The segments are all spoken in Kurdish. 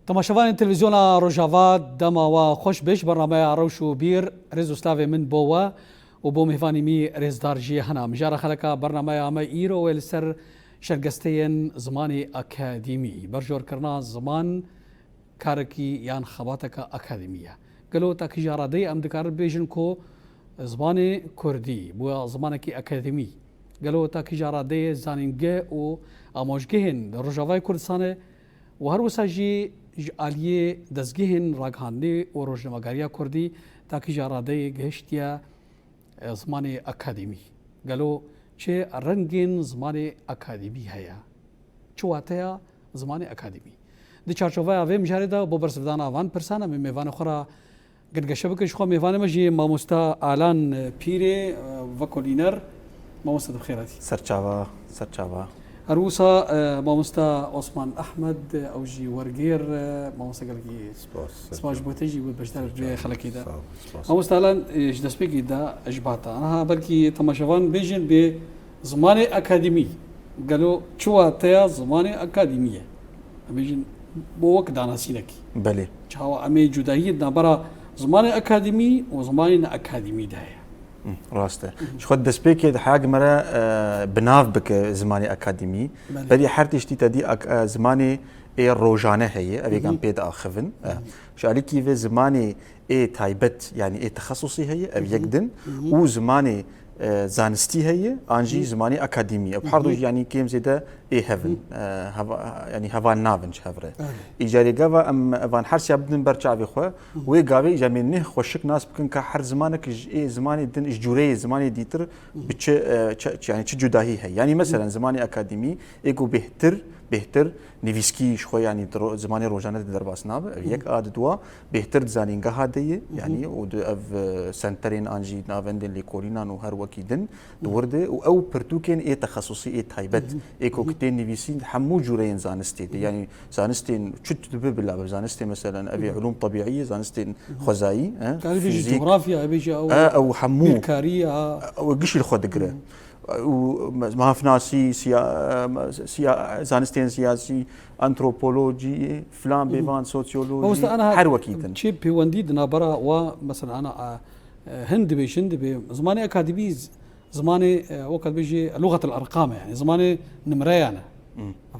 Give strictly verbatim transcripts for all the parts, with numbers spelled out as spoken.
Temaşevanên Televîzyona Rojava, dema we xweş be. Ji bernameya Rewş û Bîr, rêz û slavê min bo we û bo mêvanî mî rêzdar jî hena. Mijara xeleka bernameya me îro wê li ser şergesteyên zimanê akademî, berjorkirina ziman karekî yan xebateke akademî ye. Gelo ta kîja radeyê em dikarin bêjin ku zimanê kurdî bûye zimanekî akademî? Gelo ta kîja radeyê zanîngeh û amojgehên li Rojavayê Kurdistanê û her wisa jî ji aliyê dezgehên ragihandinê û rojnamegeriya kurdî ta kîja radeyê gihiştiye, e, zimanê akademî? Gelo çi rengên zimanê akademî heye? Çi wateya zimanê akademî? Di çarçoveya vê mijarê de bo bersivdana van pirsan em ê mêvanê xwe re gilgeşe bikin. Ji xwe mêvanê me jî mamosta Alan Pîrê, e, vekolîner. Mamosta, tu bi xêr hatî. Serçava, serçava. Her wisa, e, mamosta Osman Ahmed, e, ew jî wergêr, e, mamosta gelekî spas, spas ji bo te jî wê beşdar vê xelekê de. Sağ ol, spas. Mamosta Alan, e, ji destpêkê de ji ba te. Aniha belkî temaşevan bêjin bê zimanê akademî. Gelo çi wateya zimanê akademî ye? Em bêjin bo wek danasînekî. Belê. Çawa em ê cudahiyê di navbera zimanê akademî û zimanê ne akademî de heye? Hı, rast e. Hı hı. Ji xwe destpêkê dihe gi me re, e, bi nav bike zimanê akademî. Belê. Berî her tiştî te dî ak-, e, zimanê ê rojane heye, ev yek em pê diaxivin. E, ji alîkî vê zimanê ê taybet, yanî ê texesusî heye, ev yek din, û zimanê, e, zanistî heye, an jî zimanê akademî. Ev her du, yanî kêm zêde ê hev in, e, heva-, yanî heval navin ji hev re. Îcarê gava em van hersiya bidin ber çavê xwe, wê gavê îcar em ê neh xweşik nas bikin ka her zimanek ji ê zimanê din, ji cûreyê zimanê dîtir bi çi, e, çi, çi, yanî çi cudahî heye. Yanî meselen zimanê akademî ê ku bêhtir, bêhtir nivîskî ji xwe, yanî di ro-, zimanê rojane de derbas nabe. Ev yek. A di dua bêhtir di zanîngeha de ye, yanî û di ev, e, senterên an jî navendên lêkolînan û her wekî din di wir de û ew pirtûkên ê texesusî, ê taybet, ê ku tên nivîsîn di hemû cûreyên zanistê de, yanî zanistên çi tu dibe bila be, zanistên meselen ev ê ulûm tebîî ye, zanistên xwezayî, e, karî bêjî fîzîk, cografya, bêjî ew, e, ew hemû bîrkarî ya, ew gişî li xwe digire. Û me-, mafnasî, siya-, siya-, zanistên siyasî, antropolojî, filan bêvan, sosyolojî, her wekî din. Çi pêwendî di navbera wa, mesela, ana, e, hin dibêjin, dibê zimanê akademî, z-, zimanê, e, wek dibêjî, lûxet el erqam e, yanî zimanê nimreyan e.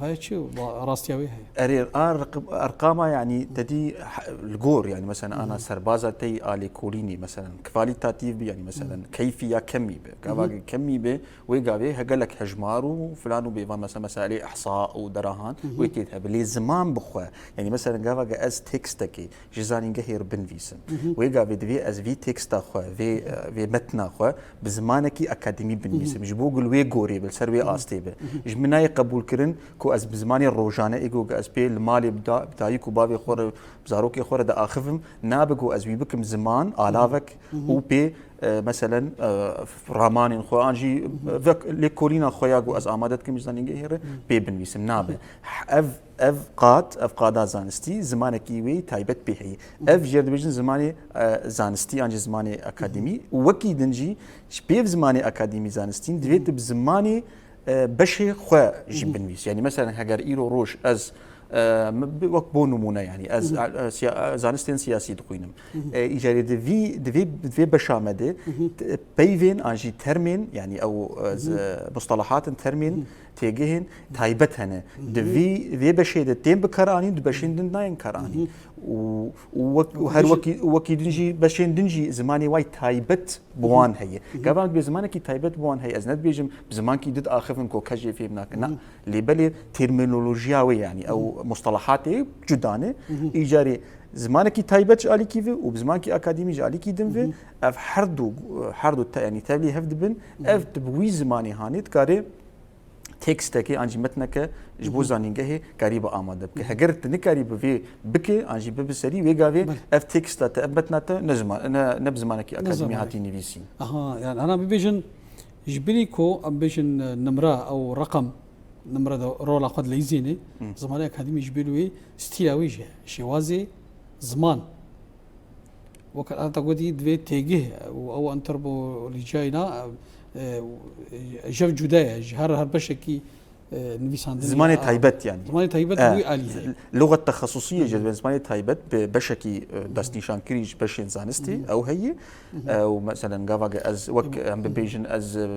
Ev çi wa-, rastiya wê heye? Erê, a riq-, erqama, yanî te dî he-, li gor, yanî mesela ana serbaza te yî a lêkolînê, mesela kvalîtatîf bi, yanî mesela keyfî ya kemî bi. Gava kemî bi, wê gavê he gelek hejmar û filan û bêvan, mesela meselê ihsa û derahan wê tê de hebe. Lê ziman bi xwe, yanî mesela gava ez tekstekê ji zanîngehê re binivîsim. Wê gavê divê ez vî teksta xwe, vê, e, vê metna xwe bi zimanekî akademî binivîsim. Ji bo ku li wê gorê be, li ser wê astê be. Ji min nayê qebûlkirin ku ez bi zimanê rojane, ê ku ez pê li malê bi da-, bi dayik û bavê xwe re, bi zarokê xwe re diaxivim, nabe ku ez wî bikim ziman, alavek û pê, e, meselen, e, ramanên xwe, an jî vek lêkolîna xwe ya ku ez amade dikim ji zanîngehê re, pê binivîsim. Nabe. Ev Ev qad, ev qada zanistî, zimanekî wê taybet pê heye. Ev jê re dibêjin zimanê, e, zanistî, an jî zimanê akademî. Û wekî din jî, ji pêv zimanê akademî zanistîn, divê tu bi zimanê, e, beşê xwe jî binivîs. Yanî, meselen, heger îro roj ez, e, m-, bi-, wek bo nimûne, yanî, ez, e, siya-, e, zanistên siyasî dixwînim. E, îcarê di vî, di vê, di vê beşa me de, t-, peyvên, an jî termên, yanî, ew, e, z-, e, mustalahatin termên, têgihên taybet hene. Di vî, vê beşê de tên bikaranîn, di beşên din nayên karanîn. Û, û wek-, û her wekî, û wekî din jî, beşên din jî zimanê way taybet bi wan heye. Gava em dibê zimanekî taybet bi wan heye, ez ne dibêjim bi zimankî di diaxivin ku kes jê fêm nake. Na. Lê belê terminolojiya wê, yanî ew mustalahatê cuda ne. Îcarê zimanekî taybet ji alîkî ve û bi zimankî akademî ji alîkî din ve, ev her du, her du te-, yanî tevlî hev dibin. Ev tu bi wî zimanê hanê dikare tekstekê an jî metneke ji bo zanîngehê karî bi amade bike. Heger tu nikarî bi vê bike an jî bibe serî, wê gavê ev teksta te, ev metna te ne ziman-, ne, ne bi zimanekî akademî hatî nivîsîn. Aha, yani ana bibêjin, ji bilî ku em bêjin, e, nimre ew reqem, nimre de rola xwe dileyîzêne, zimanê akademî ji bilî wê stîla wê jî, şêwazê ziman. Wek heta gotî divê têgih û ew antropolojiyayê na, e, jev cuda ye. Ji her, her beşekî e, nivîsandinê Zimanê ya, taybet yani. Zimanê taybet E, wî alî heye. Lügat texasusiye jî, zimanê taybet bi beşekî, e, destnîşankirî ji beşên zanistî, ew heye. E, û meselen gava ge ez, wek em bibêjin, ez, e,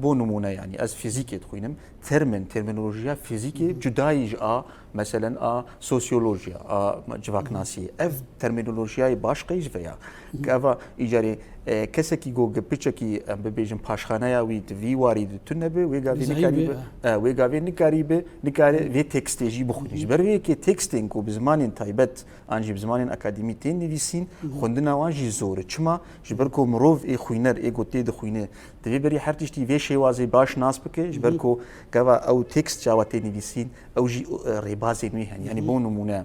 bo nimûne yani, ez fîzîkê dixwînim. Termin, terminolojiya fîzîkê cudayî ji a, meselen a sosyolojiya, a civaknasiyê. Ev terminolojiyayê baş qey ji vê ya. Gava îcarê, e, kesekî ku gi piçekî, em bibêjin, paşxaneya wî di vî warî de tune be, wê gavê Zayîf nikarî be, be, e, wê gavê nikarî be, nikare vê tekstê jî bixwîne. Ji ber vê yekê tekstên ku bi zimanên taybet an jî bi zimanên akademî tên nivîsîn, xwendina wan jî zor e. Çima? Ji ber ku mirov ê xwîner, ê ku tê dixwîne, divê berî her tiştî vê şêwazê baş nas bike, ji ber ku gava ew tekst çawa tê nivîsîn, ew jî, e, rêbazên wî hene. Yani bo nimûne,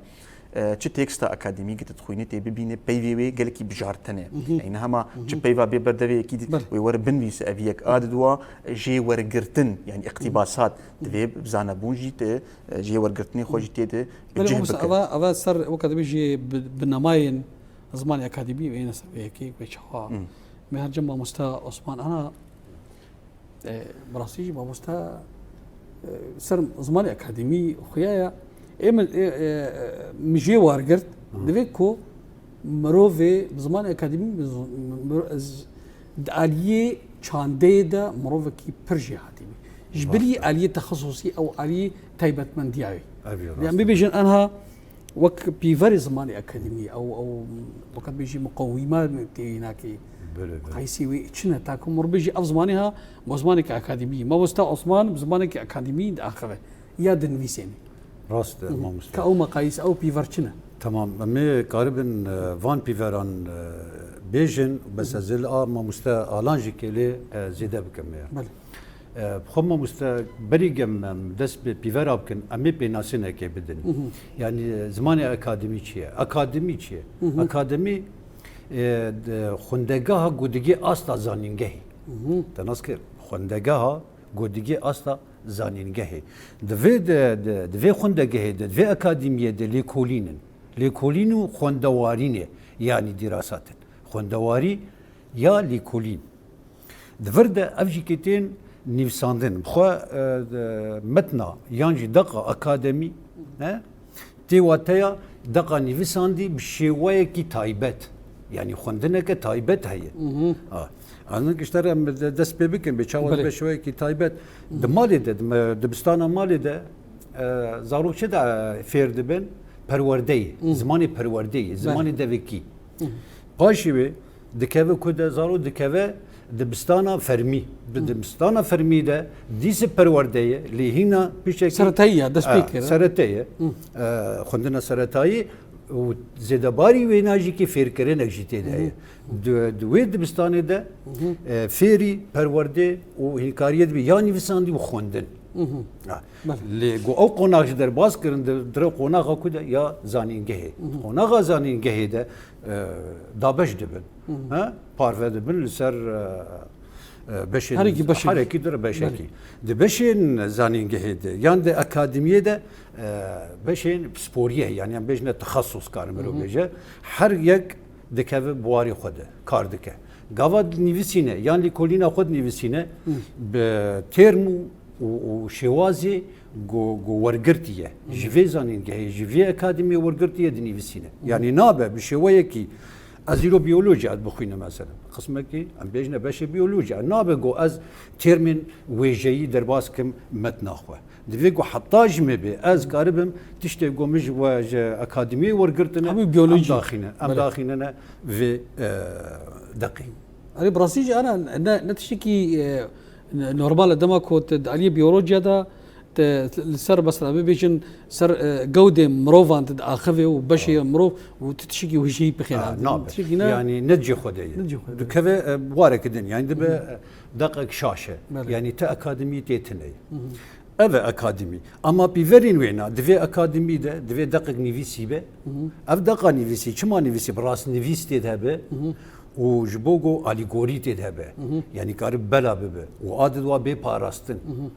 e, çi teksta akademî ki tu dixwînî tê bibîne, peyvê wê gelekî bijartin e. Yani niha ma çi peyva bê berdevê yekî di-, Belê. wê were binivîse, ev yek a diduwa jê wergirtin, yani iqtîbasat, divê zanebûn jî tê, e, jê wergirtinê xwe jî tê de Belê, cih mamoste, bike. Ava, ava ser weke dibêjî bi, bi nemayên zimanê akademî û êne ser vê yekê wê çawa. Me her cem mamoste Osman ana E, bi rastî jî mamoste, e, ser zimanê akademî xuya ya. Ê min, e, e, min jê wargirt, divê ku mirovê bi zimanê akademî, bi z-, mir-, ez, di aliyê çandeyê de mirovekî pir jêhatî bî. Ji bilî aliyê texesusî ew aliyê taybetmendiya wê. Ev ya Em rast e. bibêjin enha Wek pîverê zimanê akademî, ew, ew, weke bêjî muqewîma tê nakê. Belê, belê. Maqayîsê wê çi ne? Ta ku mir bêjî ev zimanê ha, bo zimaneke akademî. Mamoste Osman bi zimaneke akademî diaxive. Ya dinivîsêne. Rast e, Hı hı. mamoste. Ka ew maqayîs, ew pîver çi ne? Tamam, em ê karibin, e, van pîveran, e, bêjin, bes Hı hı. ez ê li a mamoste Alan jî kêlê, e, zêde bikim ya. Belê. E, xwe mamoste, berî gem em dest bi pîvera bikin, em ê pênasînekê bidin. Hı hı. Yani, e, zimanê akademî çi ye? Akademî çi ye? Hı hı. Akademî, e, de, xwendegeha ku digê asta zanîngehê. Hı hı. Te nas kir, xwendegeha ku digê asta zanîngehê. Di vê de, de, di vê xwendegehê de, di vê akademiyê de lêkolîn in. Lêkolîn û xwendewarî ne, yani dîrasat in. Xwendewarî ya lêkolîn. Di vir de ev jî kê tên nivîsandin. Bi xwe, e, de, metna yan jî deqa akademî, e, tê wateya deqa nivîsandî bi şêweyekî taybet. Yani xwendineke taybet heye. Mhm. Ha. Anın işte em de-, dest pê bikin, bê çawa Belê. dibe şêweyekî taybet. Di malê de, di me-, dibistana malê de, e, zarok çi de, e, fêr dibin? Perwerdeyê, Mhm. zimanê perwerdeyê, Belê. zimanê devekî. Mhm. Paşê wê dikeve ku de zaro dikeve dibistana fermî. Bi Hı. dibistana fermî de dîse perwerde ye, lê hîna piştekî Seretayî ya, destpêkir, E, e? serete ye. Hı. E, xwendina seretayî û zêdebarî wêna jî kî fêrkirinek jî tê de Hı. heye. Di, di wê dibistanê de, Hı hı. e, fêrî, perwerde û hînkariyê dibe ya nivîsandî û xwendin. Hı hı. Ha. Belê. Lê ku ew qonax ji derbas kirin, di, dire qonaxa ku de ya zanîngehê. Hı hı. Qonaxa zanîngehê de e, dabeş dibin. Hı hı. He? Parve dibin li ser, e, e, beşên Herekî beşekî. herekî dir beşekî. Belê. Di beşên zanîngehê de, yan di akademiyê de, e, beşên pisporiyê, yani em bêjine texesus karim Hı hı. bêje. Her yek dikeve bi warê xwe de kar dike. Gava dinivîsîne, yan lêkolîna xwe dinivîsîne, Hı. bi term û û, û şêwazê ku, ku wergirtiye. Hı hı. Ji vê zanîngehê, ji vê akademiyê wergirtiye dinivîsîne. Hı hı. Yani nabe bi şêweyekî ez îro biyolojiya dibixwînim mesela. Qismekî em bêjine beşê biyolojiya. Nabe ku ez termên wêjeyî derbas kim metna xwe. Divê ku heta ji me bê, ez karibim tiştê ku min ji we, ji akademiyê wergirtine, Hemû biyoloji. em daxîne. Em Belê. daxînine vê, e, deqê. Erê, bi rastî jî ana ne, ne tiştekî, e, N-, normal e, dema ku tu di aliyê biyolojiya de, te li ser mesela bibêjin ser, e, gewdê mirovan tu diaxivê û beşê Ah. mirov û tu tiştekî wêjeyî pixêne. Ah, nabe. Tiştekî ne Yani ne cihê xwe de ye. Ne cihê xwe de ye. Dikeve, e, wareke din. Yani dibe, Hı hı. e, deqek şaş e. Belê. Yani te akademî tê tune ye. Hı hı. Ev e akademî. Ama pîverên wêna, di vê akademî de, di vê deqek nivîsî be. Hı hı. Ev deqa nivîsî, çima nivîsî? Bi rastnivîs tê de hebe. Hı hı. Û ji bo ku alîgorî tê de hebe. Hı hı. Yani karibe bela bibe. Û a di dua bê parastin. Hı hı.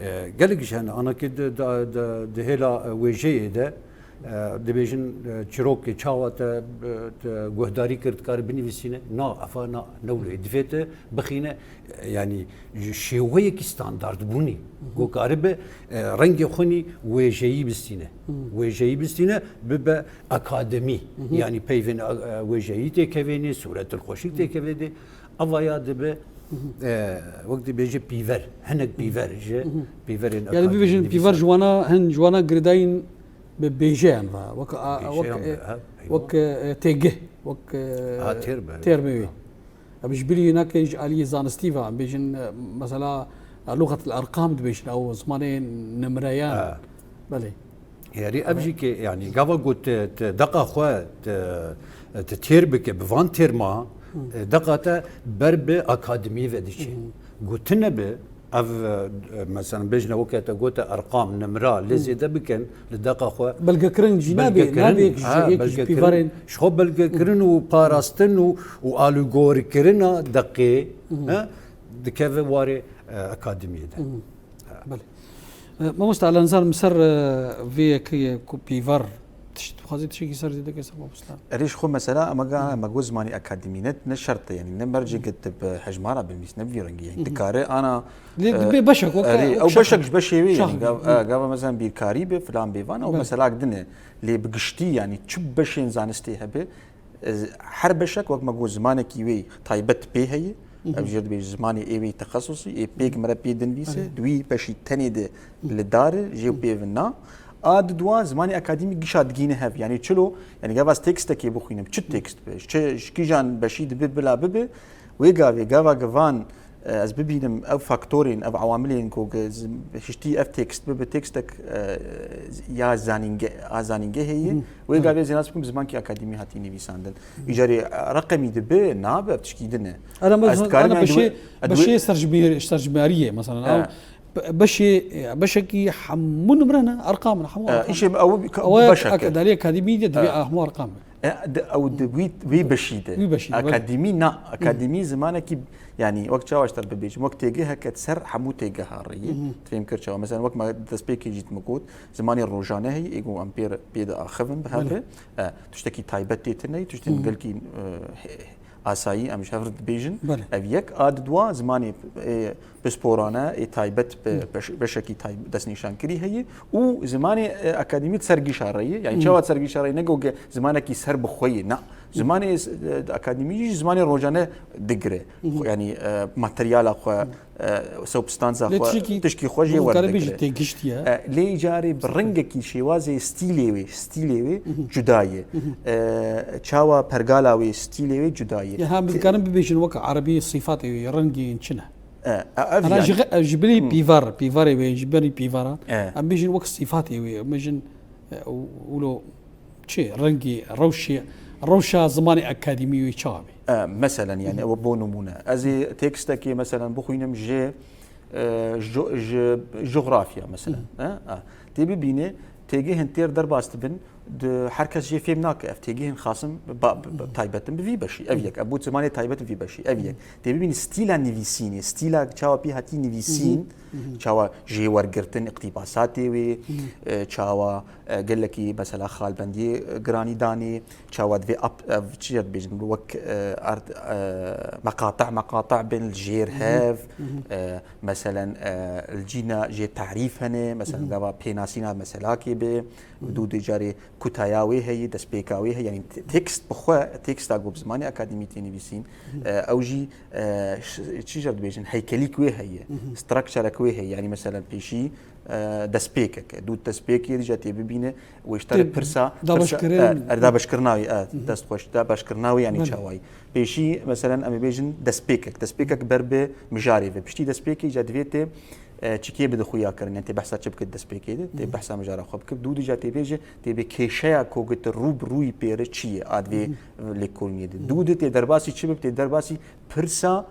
E, gelek ji hene, anakê di, di, di, di hêla, e, wêjeyê de, E, dibêjin, e, çîrokê çawa te, e, te guhdarî kir, dikare binivîsîne? Na, efa na, ne wilo ye. Divê te bixîne, e, yanî ji şêweyekî standardbûnî, ku karibe, e, rengê xwe nî wêjeyî bistîne. Wêjeyî bistîne, bibe akademî. Yanî peyvên, e, e, wêjeyî têkevênê, sûretil xweşik têkevêdê. Ava ya dibe, e, wek dibêje pîver, hinek pîver ji pîverên Yanî bibêjin akademî pîver nivîsandin. Ji wana, hin ji wana girêdayîn bi bêjeyan ve, wek, a, Bêjeyan wek, be, e, ha, eywa. wek, e, têgih, wek, e, Ha, têr be. têr be wê. Ha. Em ji bilî nake ji aliyê zanistî ve, em bêjin, e, mesela, e, luxetil erqam dibêjin, ew zimanê nimreyan. Ha. Belê. Yarî ev jî ke, yanî gava ku te, te deqa xwe te, te têr bike bi van têrma, e, deqa te ber bi akademiyê ve diçe. Ku tune be, ev, e, mesela bêjine weke te gote erqam, nimra, lê zêde bikin li deqa xwe. Belgekirin jî nabe, Belgekirin, nabe yek ji, ha, yek ji belgekirin. pîvarên Ji xwe belgekirin û parastin û, û alûgorkirina deqê, ha, dikeve warê, e, akademiyê de. Belê. E, mamoste Alanzar, min ser, e, vê yekê ye ku pîvar tişt, dixwazî tiştekî ser zêde ke ser mamoste? Erê, ji xwe mesela, ema ga-, me got zimanê akademî ne, ne şert e, yanî ne mercê ke tu bi hejmara binivîs, ne bi vî rengî, yanî dikare ana, Lê e, dibe beşek, weke erê, ew ew beşek beşek ji beşê wê, şax yanî bî. gav-, e, gava mezan bîrkarî be, filan bê van, ew Belê. meselak din e. Lê bi giştî, yanî çi beşên zanistê hebe, e, her beşek wek me got zimanekî wê taybet pê heye. Ev jê re dibêje zimanê ê wê texesusî, ê pêk mere pê dinivîse, Erê. di wî beşî tenê de li dar e, jê pê vina. A di dua zimanê akademî gişa digîne hev. Yanî çilo, yanî gava ez tekstekê bixwînim, çi tekst be, çi, ji kîjan beşî dibe bila bibe, wê gavê, gava givan, e, ez bibînim ev faktorên, ev awamilên ku ge-, z-, hiştî ev tekst bibe tekstek, e, ya zanînge-, a zanîngehê ye, wê gavê ez ê nas bikim bi zimankî akademî hatî nivîsandin. Îcarê, e, reqemî dibe, nabe, ev tişkî din e. Ara Ez mezin, dikarim ana yani beşê, diwe-, e, diwe- beşê serjimêr-, serjimêriyê, mesela, Ha. ew be-, beşê, e, beşekî hemû nimre ne, erqam ne, hemû E, erqam. îşê ew ka-, Ew beşek e. ak-, dalê akademî de divê E. hemû erqam be. E, de, ew di wî, wî beşî de. Wî beşî de, belê. Akademî na, akademî zimanekî, yani wek çawa ji te bibêjim, wek têgiheke ser hemû têgiha re ye. Fêm kir çawa? Mesela wek me destpêkê jî me got, zimanê rojane heye, ê ku em pê re, pê de axivin bi hev Belê. re. E, tiştekî taybet tê tune ye, tiştên gelkî, e, he-, asayî em ji hev re dibêjin. Belê. Ev yek, a di dua zimanê, e, pisporane, ê taybet bi beş-, beşekî tay-, destnîşankirî heye û zimanê, e, akademî di ser gîşa re ye. Yani çawa di ser gîşa re ye? Ne ku ge-, zimanekî ser bi xwe ye, na. Zimanê, e, akademî jî zimanê rojane digire. Xwe, yani, e, materyala xwe, e, substansa Lê xwe, tiştekî tişkî xwe jê hûn dikare bêjî werdigire. têgiştî ye. E, lê îcarê bi rengekî şêwazê stîlê wê, stîlê wê cuda ye. E, çawa pergala wê stîlê wê cuda ye. Ya, ha, em Te- dikarin bibêjin weke erebî sîfatê wê, rengên çi ne? E, e, ev Ana yani. ji xe-, ji bilî pîvar, pîvarê wê, ji bilî pîvaran. E. Em bêjin wek sîfatê wê, em bêjin, e, û-, wilo çi, rengî, rewşê, rewşa zimanê akademî wê çawa be? E, meselen yani, ew bo nimûne. Ez ê tekstekê meselen bixwînim ji, e, jo-, ji jografya meselen. E, e. Tê bibîne, têgihên têr derbas dibin, di her kes jê fêm nake. Ev têgihên xasim ba-, ba-, ba-, taybet in bi vî beşî. Ev yek. Ev bû zimanê taybet bi vî beşî. Ev yek. Tê bibînî stîla nivîsînê, stîla çawa pî hatî nivîsîn, çawa jê wergirtin, iqtîbasatê wê, e, çawa, e, gelekî mesela xalbendiyê, e, giranî danê, çawa divê ap-, ev çi ye dibêjin, wek, e, art-, e, meqatih, meqatih bên li jêr hev, e, meselen, e, li cîna jê tarîf hene, meselen gava pênasîna meselakê be, dû dê carê kutaya wê heye, destpêka wê heye, yani te-, tekst bi xwe, teksta ku bi zimanê akademî tê nivîsîn, e, ew jî, e, ş-, çi jî dibêjin, heykelîk wê heye, structurek wê heye, yani meselen pêşî, e, destpêkek e. Dû destpêkê dîca tê bibîne, wê ji te re Tê pirsa, dabeşkirin. pirsa, e, er dabeşkirina wê, e, dest xweş, dabeşkirina wê yani Belê. çawayî. Pêşî, meselen, em ê bêjin destpêkek. Destpêkek ber bi mijarê ve. Piştî destpêkê dîca divê tê, e, çikê bide xuya kirin. Yani tê behsa çi bike destpêkê de, tê behsa mijara xwe bike. Dû dîca tê bêje, tê bê kêşeya ku gite rû bi rûyî pê re çi ye, a divê lêkolînê de. Dû de tê derbasî çi bibe, tê derbasî pirsa,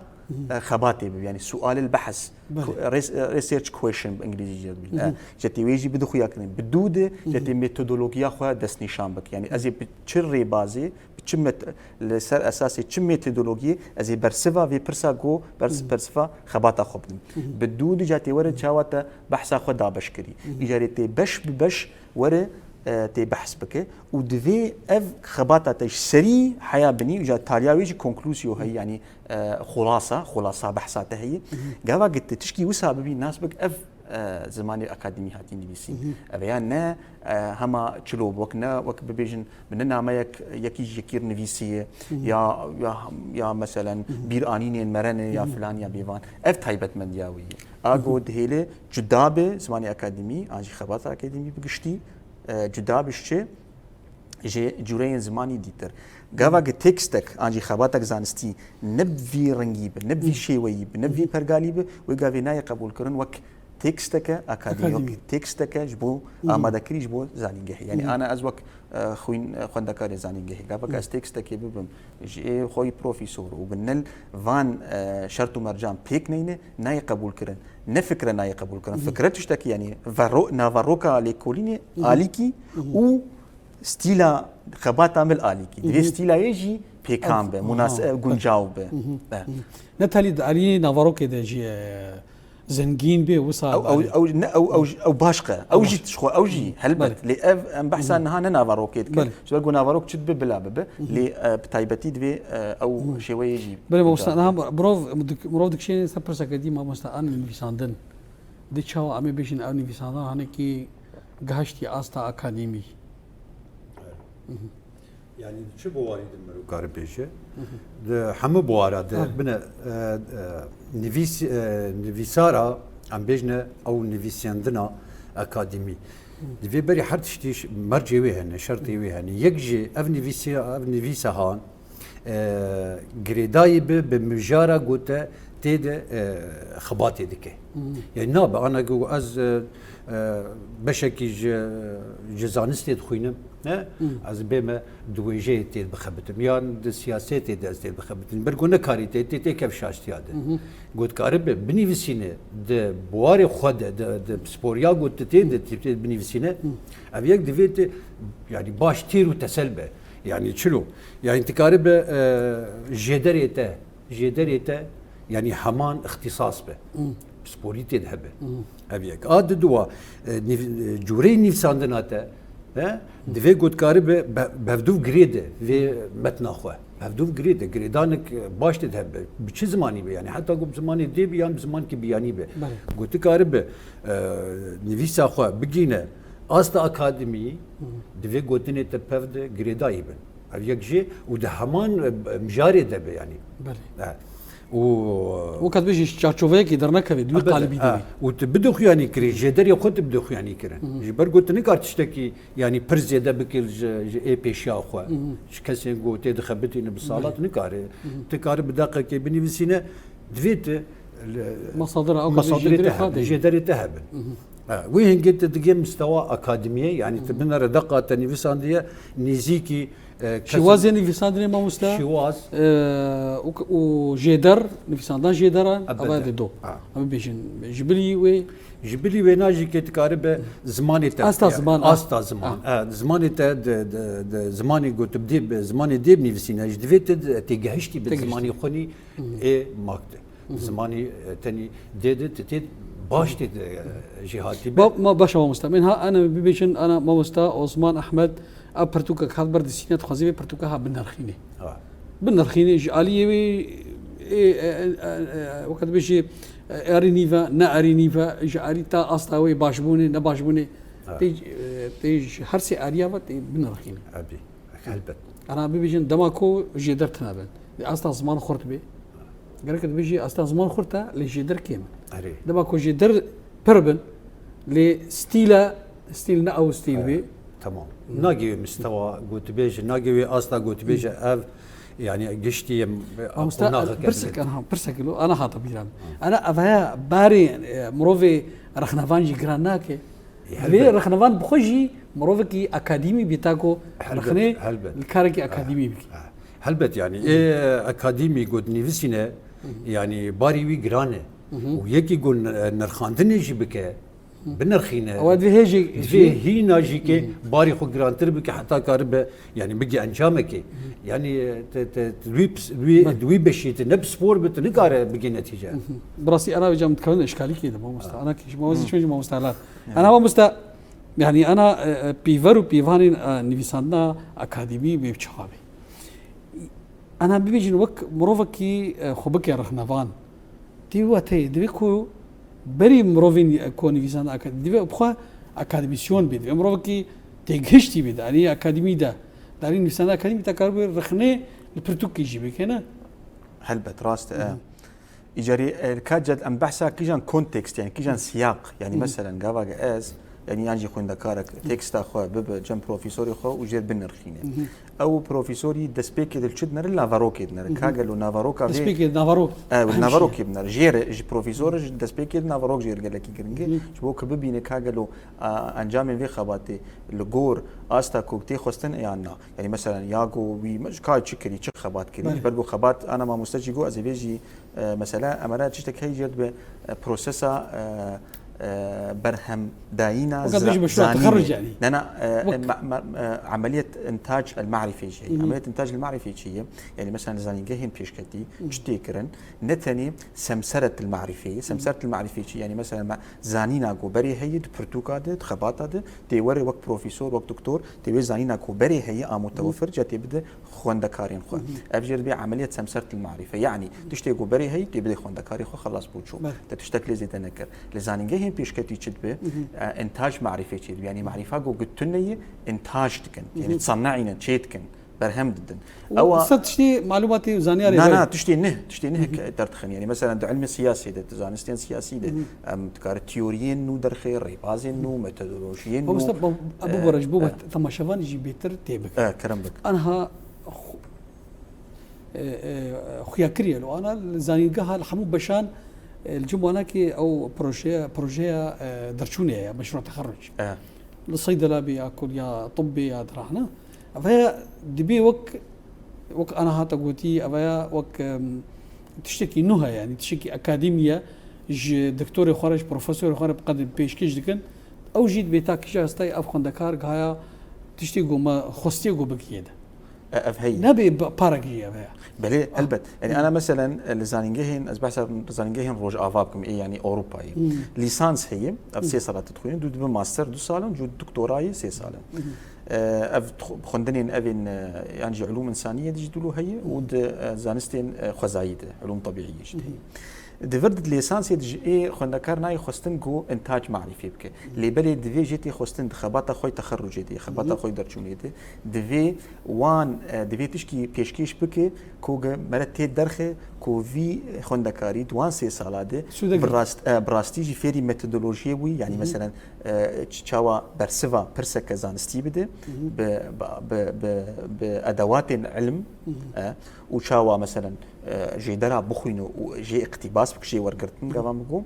e, xebatê bibe. Yani sualil behs, Belê. ku-, res-, e, research question bi îngilîzî jê dibêjin. E, je tê wê jî bide xuya kirin. Bi dû de, je tê metodologiya xwe destnîşan bike. Yani ez ê bi çi rêbazê, bi çi met-, li ser esasê çi metodologiyê ez ê bersiva vê pirsa ku bers-, bersiva xebata xwe bidim. Bi dû dîca tê were çawa te behsa xwe dabeş kirî. Îcarê tê beş bi beş were, e, tê behs bike û divê ev xebata te ji serî heya binî û ja taliya wê jî konklusyo heye, yanî, e, xulasa, xulasa behsa te heye. Gava gitî tişkî wisa bibî nas bik ev, e, zimanê akademî hatî nivîsîn. Ev ya ne, e, hema çilo wek ne, wek bibêjin, bi ne nameyek yekî ji yekî re nivîsiye, ya, ya, ya meselen bîranînên merene ya filan ya bêvan. Ev taybetmendiya wî ye. A go dihêle cuda be zimanê akademî, an jî xebata akademî bi giştî, e, cuda be ji çi? Ji cûreyên zimanî dîtir. Gava ki tekstek an jî xebatek zanistî ne bi vî rengî be, ne bi vî şêweyî be, ne bi vî pergalî be, wê gavê nayê qebûlkirin wek teksteke akademî, Akademî. Wek teksteke ji bo amadekirî ji bo zanîngehê. Yanî ana ez wek, e, xwîn, e, xwendekarê zanîngehê. Gava ki ez tekstekê bibim, ji ê xweyî profîsor û bi nil van, e, şert û mercan pêk neyne, nayê qebûlkirin. Ne fikre nayê qebûlkirin. Fikre tiştekî, yanî verro-, naveroka lêkolînê alîkî û stîla xebata mil alîkî. Divê stîla yê jî pêkan be, munas-, e, guncaw be. E. Ne telî di alî naverokê de jî, e, zengîn bê, wisa Ew, ew, ew, ne, ew, ew, ew başqe. Ew jî tişxwe, ew jî helbet. Belê. Lê ev, em behsa niha ne naverokê dikin. Belê. Ji ber ku naverok çi dibe bila bibe. Lê, e, bi taybetî divê, e, ew şêweyê jî Belê, mamosta, niha mirov dik-, mirov dikişîne ser pirseke dî, mamosta, an nivîsandin. Di çawa em ê bêjin ew nivîsandin hanekî gihiştî asta akademî? Yanî di çi buwarî de mirov kare bêje? Di hemû buwara de bine, e, e, nivîs-, e, nivîsara, em bêjine ew nivîsandina akademî. Di vê berî her tiştî ş-, mercê wê hene, şertê wê hene. Yek jî ev nivîsiya, ev nivîsa han, e, girêdayî bi, bi mijara gote tê de, e, xebatê dike. Yanî nabe, ana ku ez, e, e, beşekî ji, ji zanistê dixwînim, ne? Ez bême di wêjeyê tê bixebitim, yan di siyasetê de ez tê bixebitim. Ber ku nekarî tê, tê, tê kevşaştiya de. Gotkaribe binivîsîne di buwarê xwe de, di, di pisporiya ku tu tê de, tê, tê binivîsîne, ev yek divê te, yanî baş têr û tesel be. Yanî çilo? Yanî tu karibe, e, jêderê te, jêderê te, yanî heman îxtîsas be. Pisporî tê de hebe. Ev yek. A di dua, e, nîv-, e, cûreyê nivîsandina te, he? Divê gotkaribe be-, bevdûv girê de, vê metna xwe. Bevdûv girê de, girêdanek, e, baş tê de hebe. Bi çi zimanî be? Yanî heta ku bi zimanê dê be yan bi zimankî biyanî be. Belê. Gotikaribe, e, nivîsa xwe bigîne asta akademî, divê gotinê te pev de girêdayî bin. Ev yek jê û di heman, e, mijarê de be, yanî. Belê. E, û Weka dibêjî ji çarçoveyekê dernekevê, di wî Elbette, qalibî de e, be. Û tu bide xuyanî kirî, jêderê xwe tu bide xuyanî kirin. Ji ber ku tu nikar tiştekî, yanî pir zêde bikir ji, ji ê pêşiya xwe. Ji kesên ku tê dixebitîne bi sala, tu nikare. Tu kare bi deqekê binivîsîne, divê tu li Masadira, ew masadrê jêderê te xwe hebin, de. Jêderê te hebin. Ha, wê hingê te digê mistewa akademiyê, yanî tu binere deqa te nivîsandiye nêzîkî, e, kes- Şîwazê nivîsandinê mamoste, Şîwaz. E, û, û jêder, nivîsandan jêderan, Elbette. Ava de do. Ha. Em bêjin, ji bilî wê. Ji bilî wê na jî kê dikaribe zimanê te. Asta ziman, ha. Asta ziman. Ha. Ha, zimanê te de, de, de, zimanê ku tu bi dê, bi zimanê dê binivîsîne, ji divê te de, têgehiştî bi Têgehiştî. Zimanê xwe nî ê mak de. Zimanî, e, tenî dê de, te tê baş tê de, e, jêhatî be. Ba-, ma-, baş e mamosta. Min ha, ana bibêjin, ana mamosta Osman Ahmed, ev pirtûkek hat ber destîne, dixwazî vê pirtûka ha binirxînê. Ha. Binirxînê ji aliyê wê, ê, e, e, e, e, weke dibêjî, e, erî nîve, ne erî nîve, ji alî ta asta wê başbûnê, nebaşbûnê. Ha. Tê, e, tê ji her sê ariya ve tê binirxînê. Ebî. Helbet. Ana bibêjin dema ku jêder tune bin. Lê asta ziman xurt bê. Gerek dibêjî asta ziman xurt e, lê jêder kêm in. Erê. Dema ku jêder pir bin, lê stîl e, stîl ne ew stîl bê. He, tamam. Nagê wê mistewa gotibêje, nagê wê asta gotibêje ev, yanî giştî yê, e, Mamoste, qonaxeke pirsek, anha, pirsek lo, ana hata bîra min. Ana ev heye barê, e, mirovê rexnevan jî giran nake. Vê rexnevan bi xwe jî mirovekî akademî bî ta ku rexne li karekî akademî bikî. Helbet, yanî ê akademî ku dinivîsîne, yanî barî wî giran e. Û yekî ku n-, nirxandinê jî bike, binirxîne. Ew divê hê jî Divê hîna jî ke barî xwe girantir bike heta karibe, yanî bigê encamekê. Yanî te, te, te wî pis-, wî, Belê. Wî beşî te ne pispor be, tu nikare bigê netîce. Bi rastî ana vêca min dikevin eşkalîkê de mamosta. Ana kî ji mamosta çi mamosta lat. Ana mamosta Yani ana e, e, pîver û pîvanên e, nivîsandina akademî bê çawa be. Ana bibêjin wek mirovekî e, xwe bike rexnevan. Tê wate ye, divê ku berî mirovên e, ku nivîsandina akademî, divê xwe akademisyon bê, divê mirovekî têgihiştî bê, darî akademî de, darî nivîsandina akademî te kar bê rexnê li pirtûkê jî bike, ne? Helbet, rast e. Îcarî e, ka ced em behsa kîjan kontekst, yani kîjan siyaq, yani meselen gava ge ez, yani yan jî xwendekarek teksta xwe bibe cem profesorê xwe û jêr binirxîne. Ew profesorî destpêkê dil çi dinere, naverokê dinere. Ka gelo naveroka vê Destpêkê naverok. Ew naverokê binere. Jêr ji profesor ji destpêkê naverok jêr gelekî giringe. Ji bo ki bibîne ka gelo a, encamên vê xebatê li gor asta ku tê xwestin yan na. Yani meselen ya ku wî me ji ka çi kirî, çi xebat kirî. Belê. Ji ber ku xebat ana mamoste jî got ez ê vê jî e, mesela emere tiştek hey jêr dibe e, prosesa e, e, berhemdayîna Weke bêjî meşruat zanînê. Texerruc yani. Ne, ne, e, Wek- ma- ma- e, emeliyet intac el marifê jî. Emeliyet intac el marifê çi ye? Yani mesela zanîngehên pêşketî çi tê kirin? Ne tenê semseret el marifê ye. Semseret el marifê çi? Yani mesela me zanîna ku berê heye di pirtûka de, di xebata de, tê were wek profesor, wek doktor, tê wê zanîna ku berê heye a mutewefir, ca tê bide xwendekarên xwe. Ev jê re dibê emeliyet semsert il marife. Yani tiştê ku berê heyî tê bidê xwendekarê xwe xelas bû çû. Belê. Te tiştek lê zêde nekir. Li zanîngehên pêşketî çi dibe? E, intaj marifê çê dibe. Yani marifa ku tune ye, intaj dikin. Yani sannaîne, çê dikin. Berhem didin. Ewa ser tiştî malûmatê û zanyarê Na, na, tiştê nih, tiştê nih derdixin. Yani mesela di ilmê siyasê de, di zanistên siyasî de em dikare teoriyên nû derxê, rêbazên nû, metodolojiyên nû. Mamoste, ebu e, bore ji bo e, temaşevanê jî bêtir tê bike. E, kerem bik. Anha xu- e, e, xuya kiriye lo ana li zanîngeha li hemû beşan e, li cem wanakê ew projeya, projeya e, derçûnê ye, meşrûa texerruc. E. Li seydela bê ya kul ya tibbê ya dirahna. Ev heye dibê wek, wek ana hate gotî, ev heye wek em, tiştekî nû heye, yanî tiştekî akademî ye, ji doktorê xwe re, ji profesorê xwe re bi qedê pêşkêş dikin. Ew jî dibê ta kîja hestayê ev xwendekar gihaya tiştê ku me xwestiye ku bikiyê de. E, ev heye. Nabê bi- parek jî ev heye. Belê, helbet. Yani ana meselen e, li zanîngehên, ez behsa zanîngehên Rojava bikim, ê yani Ewropayê. Lîsans heye, ev sê sala tu dixwînî, dû dibe master du sal in, cû doktorayê sê sal in. E, ev xwendinên evên e, yan jî ulûm însaniyê de jî dûlo heye û di e, zanistên e, xwezayî de, ulûm tebîîyê jî heye. Di vir di lîsansê de ji ê xwendekar nayê xwestin ku intac marîfê bike. Lê belê divê jê tê xwestin di xebata xwe yê texerrucê de, xebata xwe yê derçûnê de, divê wan, e, divê tişkî pêşkêş bike ku ge mere tê derxe ku vî xwendekarî di wan sê sala de Sûde bi girt. rast-, e, bi rastî jî fêrî metodolojiyê bûyî, yanî meselen, e, ç-, çawa bersiva pirseke zanistî bide, bi, bi, bi, bi, bi edewatên ilm, e, û çawa meselen, e, jêdera bixwîne û jê îqtîbas bike, jê wergirtin, gava min got,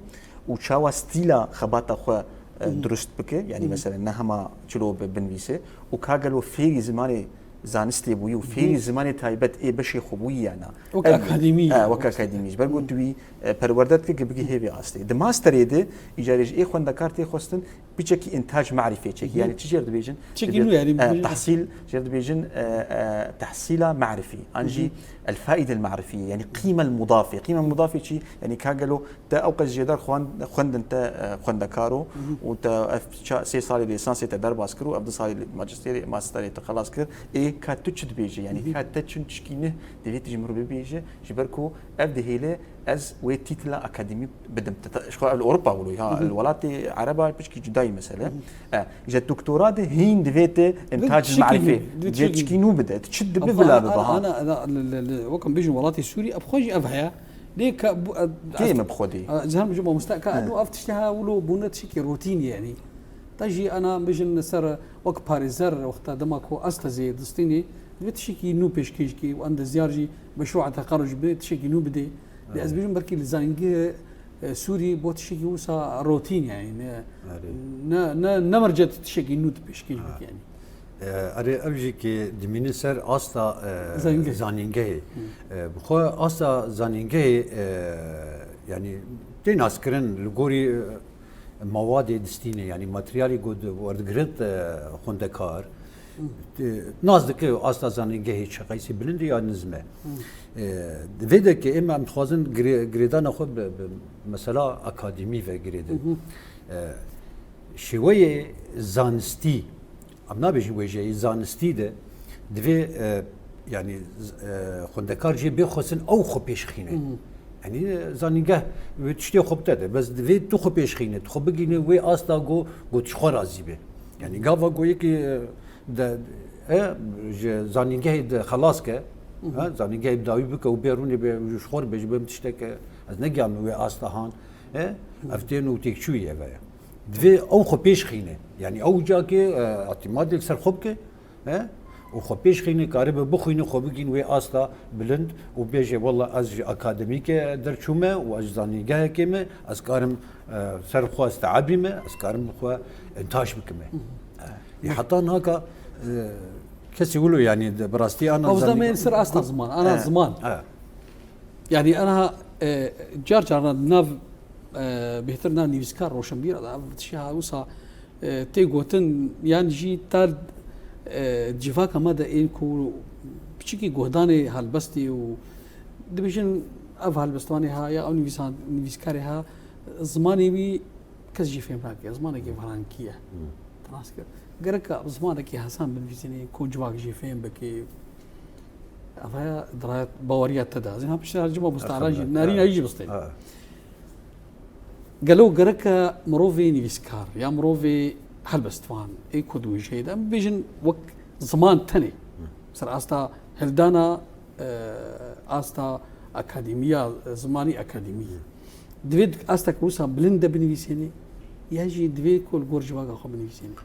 û çawa stîla xebata xwe, e, durust bike, yanî meselen ne hema çilo bi binivîse û ka gelo fêrî zimanê zanistê bûyî û fêrî zimanê taybet ê beşê xwe bûyî ya na. Wek Ev- akademî. E, wek akademî. Ji ber ku tu wî, e, perwerde dike ki bigihê vê astê. Di masterê de îcarê ji ê xwendekar tê xwestin piçekî intaj marîfê çekî. Yanî çi jêr dibêjin? Çekî nû yanî E, bibêjin. Tehsîl jêr dibêjin, e, e, tehsîla marifî. An jî el faîde el marifî, yanî qîme el mudafê. Qîme el mudafê çi? Yanî ka gelo te ew qas jêdar xwend-, xwendin te, e, xwendekar o û te ev ça-, sê salê lîsansê te derbas kir û ev du salê lî-, majisterê, masterê te xelas kir. Ê ka tu çi dibêjî? Yanî ka te çin tişkî nih divê tu ji min re bibêje, ji ber ku ev dihêle ez wê tîtla akademî bidim. Te, te, ji xwe ev li Ewropa wilo, ha, li welatê Ereba piçkî cudayî mesele. E, ji doktora de hîn divê te intaj marîfê. Divê tişkî nû bide. Tu çi dibe bila bibe, ha? Ana, ana, li, li, li, wek em bêjin welatê Sûrî, ev xwe jî ev heye. Lê ka bu, e, Kê me bi xwe dî? E, ez hem ji mamoste ka, eno ev tiştê ha wilo bûne tiştekî rotînî, yanî. Te jî ana bijin ser wek parêzer wexta dema ku ez tezê distînî, divê tiştekî nû pêşkêş kî û endezyar jî meşrûa teqerruc bê tiştekî nû bidê. Lê ez bijim belkî li zanîngehê, e, Sûrî bo tiştekî wisa rotîn, yanî ne, Erê. ne, ne, ne merce tu tiştekî nû tu pêşkêş bikî, yanî. E, erê, ev jî ki dimîne ser asta, e, Zanîngeh. zanîngehê. E, bi xwe asta zanîngehê, e, yanî tê naskirin li gorî, e, mawadê distînê, yanî materyalê ku di-, werdigirêt, e, xwendekar, e, nas dike asta zanîngehê çiqasî bilind e ya nizm e. E, di vê de ki ême em dixwazin girê-, girêdana xwe bi, bi mesela akademî ve girêdin. E, Şêweyê zanistî, em nabêjin wêjeyê zanistî de divê, e, yanî, z-, e, xwendekar jê bê xwestin ew xwe pêş xîne. Yanî, e, zanîngeh wê tiştê xwe bide de, bes divê tu xwe pêş xîne, tu xwe bigîne wê asta go, go tu ji xwe razî be. Yanî gava go yekî, e, de, e, ji zanîngehê de xelas ke, ha, zanîngehê bi dawî bike û bê rûnê be, ji xwe re be, ji bin tişteke, ez negiya min wê asta han, e, ev tên û têkçûyî eve ye. Divê ew xwe pêş xîne. Yanî ew cakê, e, îtîmadê li ser xwe bike, e, û xwe pêş xîne, karibe bixwîne, xwe bigîn wê asta bilind û bêje, wela ez ji akademîke derçûme û ez ji zanîngehekê me, ez karim, e, ser xwe ez teebîme, ez karim xwe intaş bikime. E, heta naka, e, kesî wilo, yanî, de, bi rastî ana Mafuz da zanînge-, me ser asta ziman, ana E, ziman. e. Yanî ana, e, car carna nav, e, bêhtir nav nivîskar, roşenbîr, ev tiştê ha wisa, e, tê gotin, yan jî tar, e, civaka me de ên ku piçikî guhdanê helbestê û dibêjin ev helbestvanê ha ya ew nivîsan-, nivîskarê ha, zimanê wî kes jî fêm nake, zimanekî verankî ye. Te nas kir. Gerek zimanekî hesan binivîsînê, ku civak jî fêm bike. Ev heye dirayet baweriya te de. Ez ê ha piştre her cima bistara jî, Elhamdülillah. Nerîna jî bistê. Ha. Gelo gereke mirovê nivîskar ya mirovê helbestvan ê ku di wêjeyê de, em bibêjin wek ziman tenê. Ser asta hildana, e, asta akademiya, e, zimanî akademî. Divê astek wisa bilind de binivîsênê, ya jî divê ku li gor civaka xwe binivîsênê.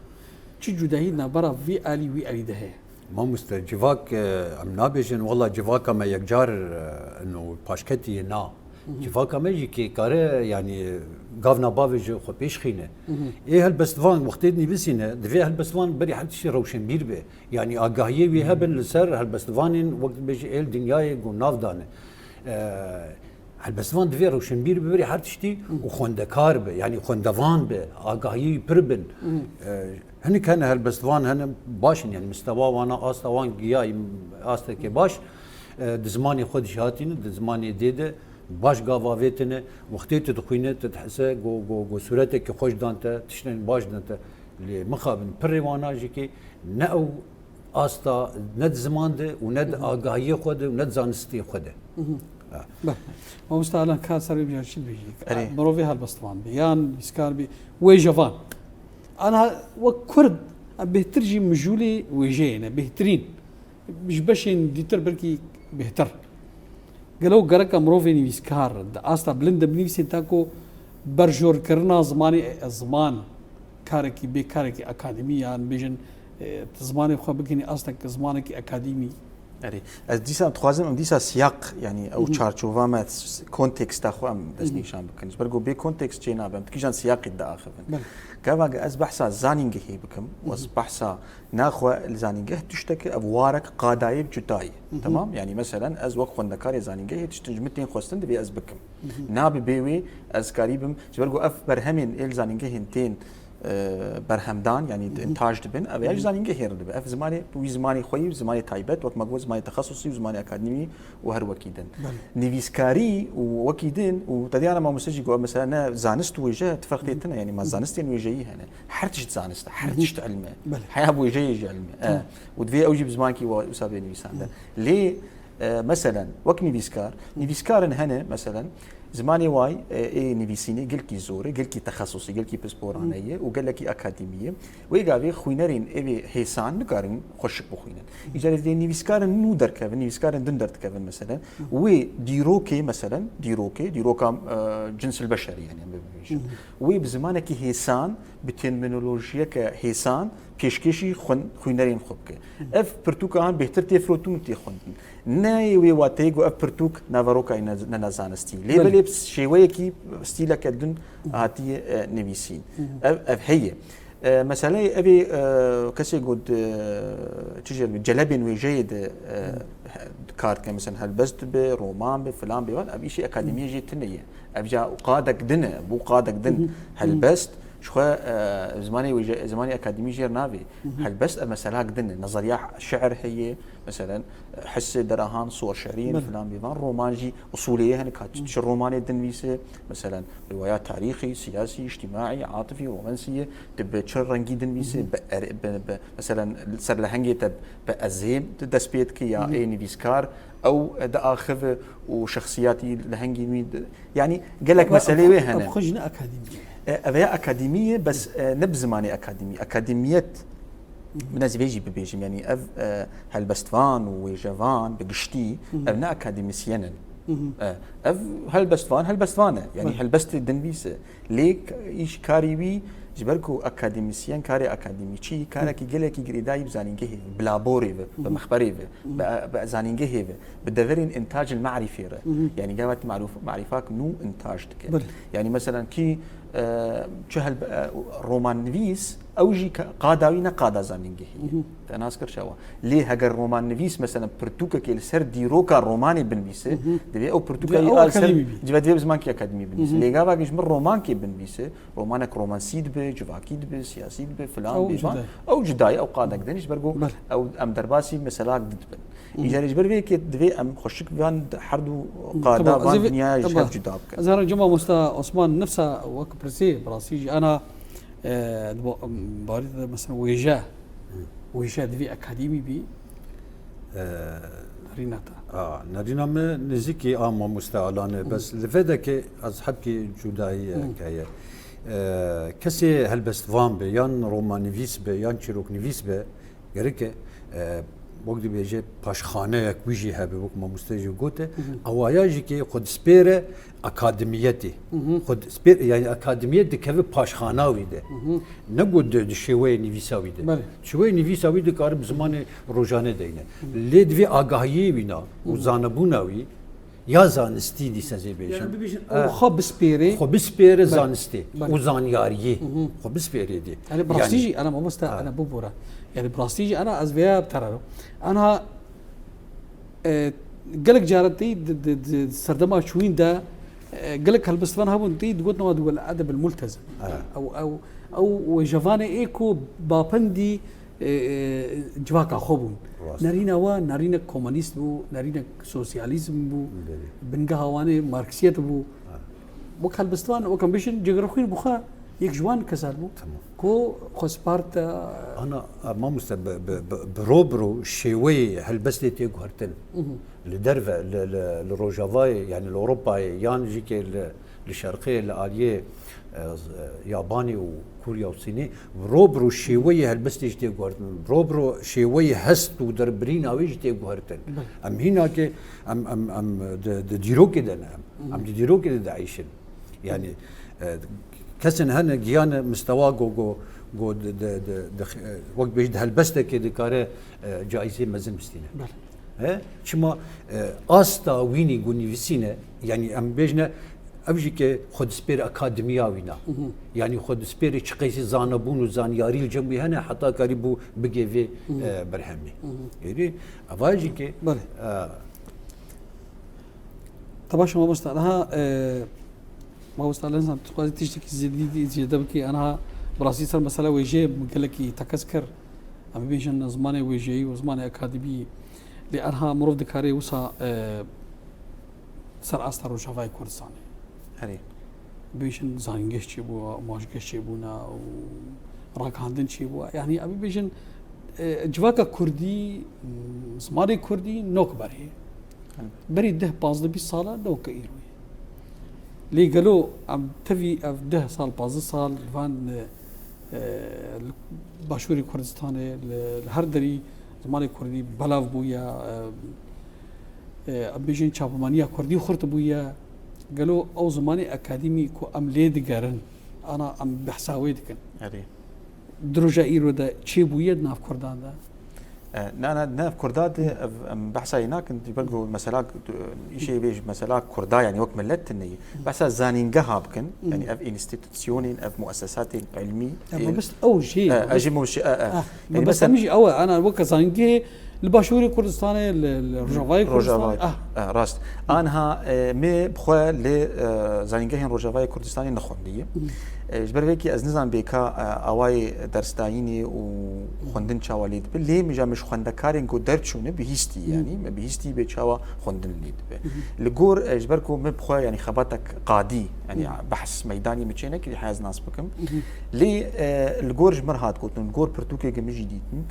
Çi cudahî navbera vî alî wî alî de heye? Mamoste, civak, e, em nabêjin, wela civaka me yekcar, e, ino paşketî ye, na. Civaka me jî kê kare, yanî gavna bavê ji xwe pêş xîne. Ê helbestvan wextê dinivîsîne, divê helbestvan berî her tiştî rewşenbîr be. Yanî agahiyê wî hebin li ser helbestvanên wek dibêjî êl dinyayê ku nav dane. E, Helbestvan divê rewşenbîr be, berî her tiştî û xwendekar be, yanî xwendevan be, agahiyê wî pir bin. E, hinek hene helbestvan hene baş in, yanî mistewa wana, asta wan giya asteke baş, e, di zimanê xwe de jî hatîne, di zimanê dê de baş gav avêtine, wextê tu dixwîne, tu dihise, go, go, go sûretekî xweş dan te, tiştên baş dan te. Lê mixabin pirê wana jî kê ne ew asta ne di ziman de û ne di agahiyê xwe de û ne di zanistê xwe de. Ha. Be. Mamoste Alan, ka ser vê bijar çi dibêjî? Erê. Mirovê helbestvan be, yan nivîskar be, wêjevan. Ana wek Kurd, em bêhtir jî mijûlê wêjeyê ne, bêhtirîn. Ji beşên dîtir belkî bêhtir. Gelo gereke mirovê nivîskar di asta bilind de binivîsên ta ku berjorkirina zimanê, e, ziman karekî bê karekî akademî yan bêjin, e, tu zimanê xwe bigihînî astek zimanekî akademî. Erê, ez dîsa dixwazim em dîsa siyaq, yanî ew çarçova me, s-, konteksta xwe em destnîşan bikin. Ji ber ku bê kontekst çê nabe, em di kîjan siyaqî diaxivin. Belê. Gava ez behsa zanîngehê bikim, û ez behsa naxwe li zanîngeh tişteke ev warek qadayê cuda ye. Temam? Yanî meselen ez wek xwendekarê zanîngehê tiştin ji min tên xwestin divê ez bikim. Nabe bê wê ez karî bim, ji ber ku ev berhemên ê li zanîngehên tên e, berhemdan, yanî intaj dibin, ev ya ji zanîngehê re dibe. Ev zimanê, wî zimanê xwe yî, zimanê taybet, wek me got, zimanê texesusî û zimanê akademî û her wekî din. Belê. Nivîskarî û wekî din û te diyana mamoste jî got, mesela ne zanist û wêje, tu ferqê tune, yanî ma zanistên wêjeyî hene. Her tişt zanist e, her tişt ilm e. Belê. Heya bi wêjeyê jî ilm e. Tamam. E, û divê ew jî bi zimankî wa wisa bê nivîsandin. Lê E, meselen, wek nivîskar, nivîskarin hene, meselen, zimanê way, e, ê nivîsînê gelkî zor e, gelkî texesusî, gelkî pisporane ye û gelekî akademî ye. Wê gavê xwînerên ê vê hêsan nikarin xweşik bixwînin. Îcarê dê nivîskarin nû derkevin, nivîskarin din derdikevin, meselen. Wê dîrokê, meselen, dîrokê, dîroka, e, cins el beşer, yani, em bibêjin. Wê bi zimanekî hêsan, bi terminolojiyeke hêsan pêşkêşî xwin-, xwînerên xwe bike. Ev pirtûkan bêhtir tê firotin û tê xwendin. Ne wê wateyê ku ev pirtûk naveroka ne, ne, ne zanistî. Lê belê bi şêweyekî, stîleke din hatiye, e, nivîsîn. Ev, ev heye. E, meseleyê evê, e, kesê ku di, çi jê re, celebên wêjeyê de, e, he-, kar dike, mesela helbest be, roman be, filan be, wan, ev îşê akademiyê jê tune ye. Ev ja qadek din e, bû qadek din helbest, Ji xwe, e, zimanê wêje-, zimanê akademî jêr navê. Helbest ev meselak din e. Nezeriya şiir heye, meselen, hisse derahan, suwer şiirî, filan bêvan, roman jî usulê ye, hene ka çi romanê dinivîse, meselen, riwaya tarîxî, siyasî, îctimaî, atifî, romansî ye, tu bi çi rengî dinivîse, bi ere-, bi, bi, meselen, ser lehengê te bi ezêm tu dest pê dike ya ê nivîskar, ew diaxive û şexsiyatî lehengî wî di-, yanî gelek meselê wê hene. Ev xwe jî ne akademî ye. E, ev ya akademî ye, bes, e, ne bi zimanê akademî. Akademiyet, min ez vê jî bibêjim, yanî ev, e, helbestvan û wêjevan bi giştî, ev ne akademîsyen in. E, ev helbestvan, helbestvan e. Yanî helbestê dinivîse. Lê k-, îş karî wî, ji ber ku akademîsyen, karê akademîçî, karekî gelekî girêdayî bi zanîngehê ve, bi laborê ve, bi mexberê ve, bi, bi zanîngehê ve, bi deverên intac el marîfê re. Yanî gava tu marûf-, marîfak nû intac dike. Belê. Yanî, meselen, kî, e, çi helb-, e, romannivîs, ew jî ka-, qada wî ne qada zanîngehî ye. Te nas kir çawa? Lê heger romannivîs, meselen, pirtûkekê li ser dîroka romanê binivîse, divê ew pirtûka wî a li ser, divê, divê bi zimankî akademî binivîse. Lê gava ji min romankê binivîse, romanek romansî dibe, civakî dibe, siyasî dibe, filan bêvan, ew cuda ye, ew qadek din, ji ber ku ew, em derbasî meselak didibin. Îcarê ji ber vê yekê divê em xweşik van her du qada, van dinyaya ji hev cuda bikin. Ez herim cem mamosta Osman, nifsa wek pirsê, bi rastî jî ana, e, di bo-, barî de mesela wêje, wêje divê akademî bî. E, nerîna te. A, nerîna me nêzîkî a mamoste Alan e, bes li vê dekê ez hebkî cudayî, e, heye. E, kesê helbestvan be, yan romannivîs be, yan çîroknivîs be, gerek e, e, wek dibêje paşxaneyek wî jî hebe, wek mamoste jî gote, awaya jî kê xwe dispêre akademiyetê. Xwe dispêre, yanî akademiyet dikeve paşxana wî de. Ne got di, di şêweyê nivîsa wî de. Belê. Şêweyê nivîsa wî dikare bi zimanê rojane deyne. Lê divê agahiyê wîna û zanebûna wî ya zanistî dîsa zê bêjin. Yani bibêjin, e, xwe bispêrê. Xwe bispêre zanistê û zanyariyê. Xwe bispêrê dê. Yani bi rastî jî, ana mamosta, ana bibore. Yani bi rastî jî, ana ez vêya bi te re ro. Ana, e, gelek cara tê di, di, di serdema çûyîn de, e, gelek helbestvan hebûn tê digotin wa di wel edeb el multezim. Ew, ew, ew wêjevanê ê ku bapendî e, e, civaka xwe bûn. Rast. Nerîna we nerînek komunîst bû, nerînek sosyalîzm bû, bingeha wanê marksiyet bû. Wek helbestvan, wek em bêjin, Cegerxwîn bi xwe yek ji wan kesan bû ku xwe sparte. Ana, e, mamoste, bi, bi, bi, bi ro bi ro şêweyê helbestê tê guhertin. Li derve, li, li, li Rojavayê, yani li Ewropayê, yan jî ke li, li Şerqê, li aliyê, e, z-, e, Yabanê û Kûrya û Sînê, bi ro bi ro şêweyê helbestê jî tê guhertin. Bi ro bi ro şêweyê hest û derbirîna wê jî tê guhertin. Belê. Em hîna ke em, em, em di, di dîrokê de ne em. Em di dîrokê de dieyşin. Yani, e, kesên hene giyane mistewa go, go, go di, di, di, di, e, wek bêjî di helbestekê dikare, e, caîzê mezin bistîne. Belê. He? Çima, e, asta wînî ku nivîsîne, yanî em bêjine, ev jî ke xwe dispêre akademiya wîna. Yanî xwe dispêre çi qeysî zanebûn û zanyarî li cem wî hene, heta karî bû bigê vê, e, berhemê. Êdî, eva jî ke, belê, e, Te baş e mamosta. Niha, e, mamosta Lenzan, tu dixwazî tiştekî zêdî, zêde bikî. Aniha bi rastî ser mesela wêjeyê min gelekî tekez kir. Em bibêjin zimanê wêjeyî û zimanê akademî. Lê aniha mirov dikare wisa, e, ser asta Rojavayê Kurdistanê. Erê. Bêjin zanîngeş çêbû, amajgeş çêbûna û ragihandin çêbû. Yanî em bibêjin, e, civaka kurdî, zimanê kurdî nok berê. Berî deh, pazdeh, bîst sala ne weke îro ye. Lê gelo em tevî ev deh sal, pazdeh sal li van, e, li Başûrê Kurdistanê, li, li her derî zimanê kurdî belav bûye, e, e, em bêjin çapemeniya kurdî xurt bûye. Gelo ew zimanê akademî ku em lê digerin, ana em behsa wê dikin. Erê. Di roja îro de çêbûye di nav kurdan de? E, na, na, di nav kurda de ev, em behsa yê nakin, ji ber ku mesela, tu, îşê vê ji mesela kurda, yani wek millet tune ye. Behsa zanîngeha bikin, yani ev înstîtusyonên, ev muessesatên ilmî, e, mebest ew jê, e, mebest, e, jî mûşe-, e, e. Ah, yani mebest mesela em jî ew e, ana weke zanîngehê, Li Başûrê Kurdistanê, li, li Rojavayê Kurdistanê. Rojavayê. Ah. Eh, rast. Anha, eh, me bi xwe li, eh, zanîngehên Rojavayê Kurdistanê nexwendiye. Eh, ji ber vê yekê ez nizanim bê ka, eh, awayê dersdayînê û xwendin çawa lê dibe. Lê min ja min ji xwendekarên ku derçûne bihîstî, yanî me bihîstî bê çawa xwendin lê dibe. Li gor, eh, ji ber ku min bi xwe, yanî xebatek qadî, yanî behs meydanî min çê nekirî, heya ez nas bikim. Lê, eh, li gor ji min re hat gotin, li gor pirtûkê ke min jî dîtin,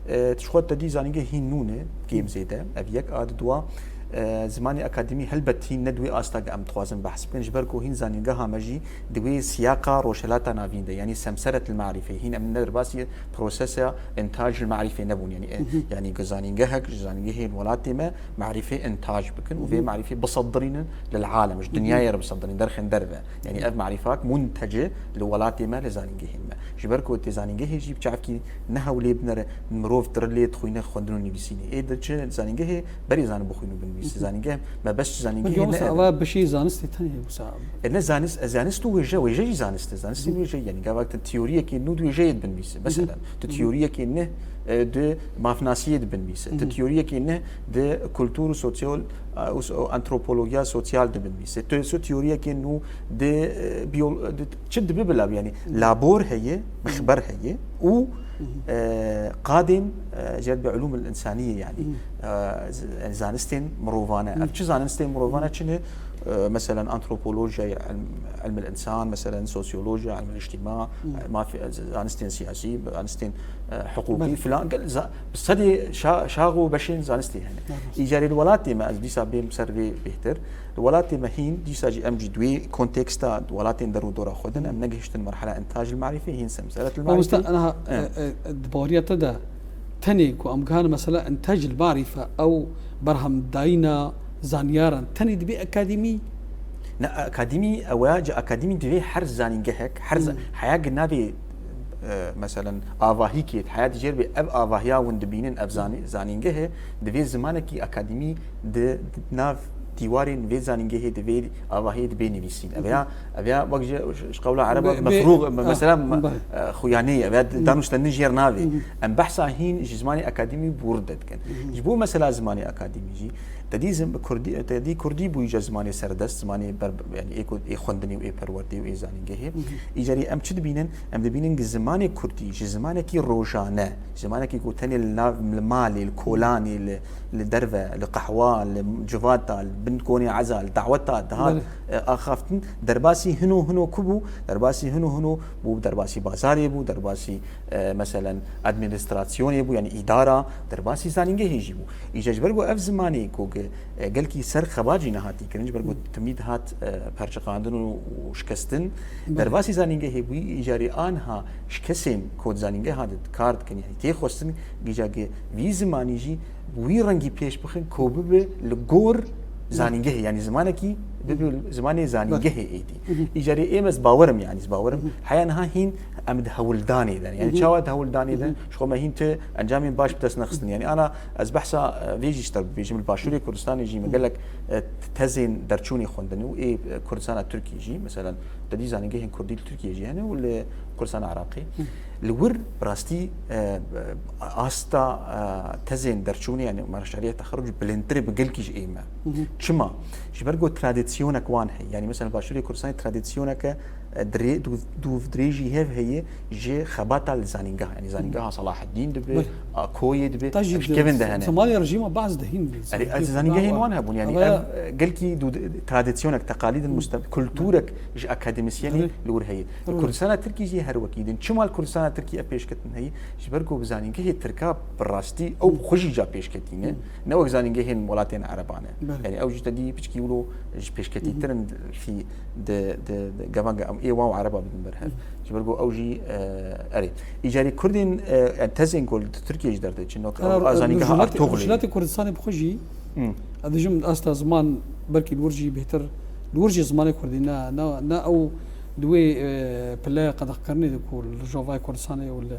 eh, tu ji xwe te dî zanîngeh hîn nû ne, kêm zêde, ev yek. A di dua, eh, zimanê akademî helbet hîn ne di wê asta ke em dixwazin behs bikin, ji ber ku hîn zanîngeha me jî di wê siyaqa Rojhelata Navîn de, yanî semseret el marîfe, hîn em ne derbasî prosesa intaj el marîfe nebûn, yanî, e, yanî ku zanîngehek ji zanîngehên welatê me marîfe intaj bikin û vê marîfe bisedirînin lil alem, ji dinyayê re bisedirînin, derxên derve. Yanî ev marîfak muntece li welatê me, li zanîngehên me. Ji ber ku tê zanîngehê jî bi çavkî ne hewlê binere, mirov tire lê dixwîne xwendin û nivîsînê. Ê diçe zanîngehê berê zanin bixwîn û binivîse. Zanîngeh mebest ji zanîngehê ne. Belkî ev e. Ev bişî zanistê tenê wisa. E, ne zanist, e, zanist û wêje, wêje jî zanist e. Zanistên wêje, yanî gavak tu teoriyekê nû di wêjeyê dibinivîse. Mesela, tu teoriyekê neh, e, di mafnasiyê dibinivîse. Tu teoriyekê neh di kultur û sosyal, e, û so-, antropolojiya sosyal dibinivîse. Tu so teoriyekê nû di, e, biyol-, di, çi dibe bila, yanî labor heye, mixber heye û, e, qadên, e, jê re dibê ulûmul însaniyê, yanî, e, z-, yanî zanistên mirovane. Ev çi zanistên mirovane çi ne? E, meselen antropolojiya, ilm, ilmil însan, meselen sosyolojiya, ilmil îctîma, e, mafî, e, zanistên siyasî, zanistên, e, hiqûqî filan. Gel-, za-, bi sedê şa-, şax û beşên zanistê hene. Îcarê li welatê me, ez dîsa bêm ser vê bêhtir. Li welatê me hîn, dîsa jî em jî di wê konteksta welatên derûdora xwe din, em negihiştin merhela intaj el marîfê, hîn semseret el marîfê. Mamoste, aniha, e, e, di baweriya te de tenê ku em gihan mesela intaj el marîfe ew berhemdayîna zanyaran tenê dibê akademî? Ne, akademî ew e, ji akademî divê her zanîngehek, her za-, heya gi navê, e, meselen, avahîkê, heya dijêr bê ev avahiya hûn dibînin, ev zanî-, zanîngehê, divê zimanekî akademî di, di nav dîwarên vê zanîngehê, di vê avahiyê dibê nivîsîn. Ev ya, ev ya wek ji, ji qewla ereba mefrûx, me-, mesela, e, xuyanê ye, ev ya danûşte nijêr navê. Em behsa hîn ji zimanê akademî bûrde dikin. Ji bo mesela zimanê akademî jî, te dî zim-, kurdî, te dî kurdî bûyî je zimanê serdest, zimanê ber-, yanî ê ku-, ê xwendinê û ê perwerdê û ê zanîngehê. Îcarî em çi dibînin? Em dibînin ki zimanê kurdî ji zimanekî rojane, zimanekî ku tenê li nav, li malê, li kolanê, li, li derve, li qehwa, li civata, li bin konê eza, li daweta dihat, e, axaftin, derbasî hino hino ku bû? Derbasî hino hino bû, derbasî bazarê bû, derbasî, e, meselen, administrasyonê bû, yanî îdara, derbasî zanîngehê jî bû. Îca ji ber ku ev zimanê ku ge-, e, gelkî ser xebat jî nehatî kirin, ji ber ku timî dihat, e, perçiqandin û, û şikestin, derbasî zanîngehê bûyî, îcarê anha ji kesên ku di zanîngeha de kar dikin, yanî tê xwestin, gîja ge vî zimanî jî wî rengî pêş bixin ku bibe li gor zanîngehê, yanî zimanekî bibe zimanê zanîngehê êdî. Îcarê êm ez bawerim, yanî ez bawerim. Heya niha hîn em di hewldanê de ne. Yanî çawa di hewldanê de ne? Ji xwe me hîn ti encamên baş bi dest nexistin. Yanî ana ez behsa, e, vê jî ji te bibêjim, li Başûrê Kurdistanê jî me gelek, e, tezên derçûnê xwendin û ê, e, Kurdistana Tirkî jî, meselen, te dî zanîngehên Kurdî li Tirkiyê jî hene û li Kurdistana Iraqê. Li wir bi rastî, e, asta, e, tezên derçûnê, yanî merşeriya texeruc bilindtir e bi gelkî ji ê me. Çima? Ji ber ku tradisyonek wan heye. Yanî mesela Başûrê Kurdistanê tradisyoneke, e, dirê-, dûv-, dûvdirêjî hev heye ji xebata li zanîngeh. Yanî zanîngeha Selaheddîn dibe, a, Koyê dibe, em ji kevin de hene. Temalê rejîma Baas de hîn. Erê, ez zanîngehên wan hebûn. Yanî ev, e, gelkî dû-, tradisyonek, teqalîdin mustem-, kulturek ji akademîsyenê li wir heye. Li Kurdistana Tirkî jî her wekî din. Çima li Kurdistana Tirkî ev pêşketin heye? Ji ber ku bi zanîngehê tirka bi rastî ew bi xwe jî ca pêşketî ne. Ne wek zanîngehên welatên ereban e. Yanî ew jî te dî piçkî wilo ji pêşketîtir in fî di, di, di, gevanga em ê wan û ereba bidin ber hev. Ji ber ku ew jî, e, erê. Îcarî Kurdên, e, em tezên ku li Tirkiyê jî derdêçin, wek ew zanîngeha Ertugrulê. Rojhilatê Kurdistanê bi xwe jî, ez dijim asta ziman belkî li wir jî bêhtir, li wir jî zimanê Kurdî ne, ne, ne ew di wê, e, pile qedexkirinê de ku li Rojavayê Kurdistanê û li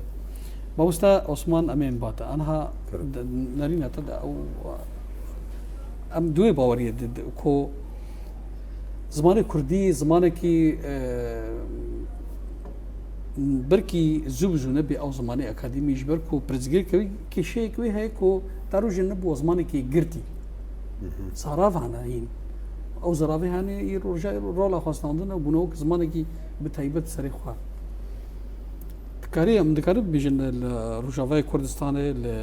Mamoste Osman Emên Bate, anha nerîna te de ew, em di wê baweriyê de, de, ku zimanê Kurdî zimanekî, e, Belkî zû bi zû nebê ew zimanê akademî, ji ber ku pirsgirêk wê, kêşeyek wê heye ku te rojê nebû zimanekî girtî. Zarav hene hîn. Ew zaravê hene îro roja îro rola xwe standin û bûne wek zimanekî bi taybet serê xwe. Dikarî, em dikarin bibêjin li Rojavayê Kurdistanê, li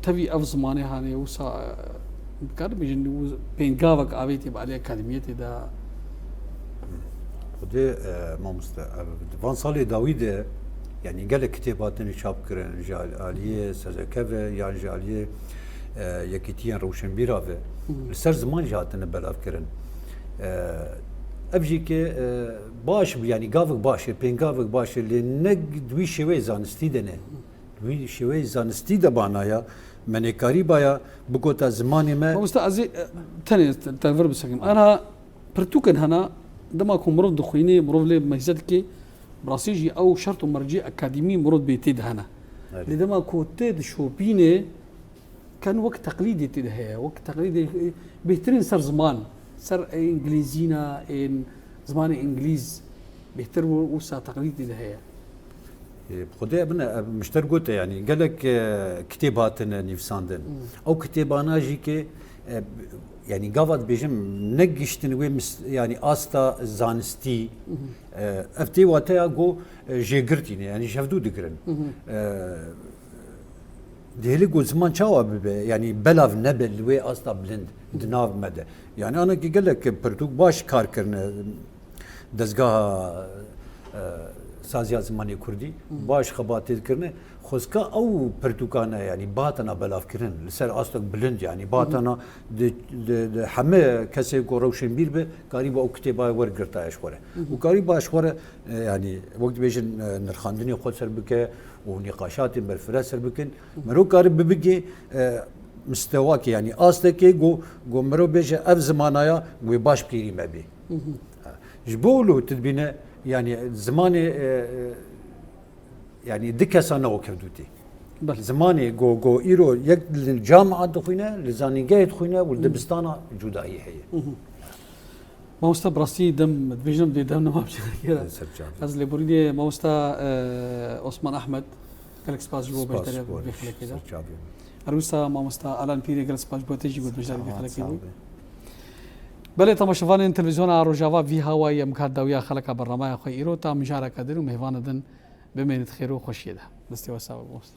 tevî ev zimanê hane wisa, em dikarin bibêjin û pêngavek avêtî bi alî akademiyetê de. Xwedê, e, mamoste, e, di van salê dawî de, yanî gelek kitêb hatine çap kirin, ji al-, aliyê S Z K ve yan ji aliyê, e, Yekîtiyên Rewşenbîra ve, Hmm. li ser ziman jî hatine belav kirin. E, ev jî ki, e, baş bû, yanî gavek baş e, pêngavek baş e, lê ne di wî şêweyê zanistî de ne. Di wî şêweyê zanistî de banaya, me nêkarîbaya bigota zimanê me. Mamoste, ez ê, e, tenê te vir bisekim. Aniha pirtûkin hene, dema ku mirov dixwînê, mirov lê meyze dike, bi rastî jî ew şert û mercê akademî mirov bê tê de hene. Evet. Lê dema ku tê dişopînê, ken wek teqlîdê tê de heye, wek teqlîdê, e, bêhtirîn ser ziman, ser, e, îngilîzîna, ên zimanê îngilîz bêhtir û wisa teqlîd tê de heye. E, bi Xwedê bine, e, mişter gote, yanî gelek, e, kitêb hatine nivîsandin. Hmm. Ew kitêbana jî ki, e, yanî gava dibêjim, negihiştin wê mis-, yanî asta zanistî. Hmm. E, ev tê wateya ku, e, jêgirtî ne, yanî ji hevdû digirin. Hmm. E, dihêlê ku ziman çawa bibe, yanî belav nebe li wê asta bilind di nav me de. Yanî anekî gelek pirtûk baş kar kirine, dezgeha, e, saziya zimanê kurdî, Hı. baş xebatê dikirine. Xwezka ew pirtûkane, yanî bihatana belavkirin, li ser astek bilind, yanî Hı hı. bihatana di, di, di heme kesê ku rewşenbîr be, karîba ew kitêba wergirta ji xwe re. Hı hı. Û karîba ji xwe re, e, yanî wek dibêjin, e, nirxandinê xwe ser bike û nîqaşatên berfireh ser bikin. Hı hı. Mero kari bibigê, e, mistewakê, yanî astekê ku, ku mero bêje ev zimanaya wê baş pêrî me bê. Hı hı. Ha. Ji bo wilo tu dibîne, yanî zimanê, e, e, yanî di kesa ne wek hevdû tê. Belê. Zimanê go, go îro yek li camia dixwîne, li zanîngehê dixwîne û li Hı. dibistana cudayî heye. Hı hı. Mamoste, bi rastî dem dibêjin dê dem nema biçarekê re. Ser çavê. Ez lêborînê mamoste, e, Osman Ahmed, gelek spas ji bo Spas beşdariya ji bo vê xelekê de. Ser çavê. Her wisa mamoste Alan Pîrê, gelek spas ji bo te jî ku beşdarî vê Sağ ol, xelekê sağ bû. ol. Belê, temaşevanên televîzyona Rojava, vî hawayî em kat dawiya xeleka bernameya xwe îro ta mijareke din û mêvana din bimênit xêr û xweşiyê de. Destê we sax be, mamoste.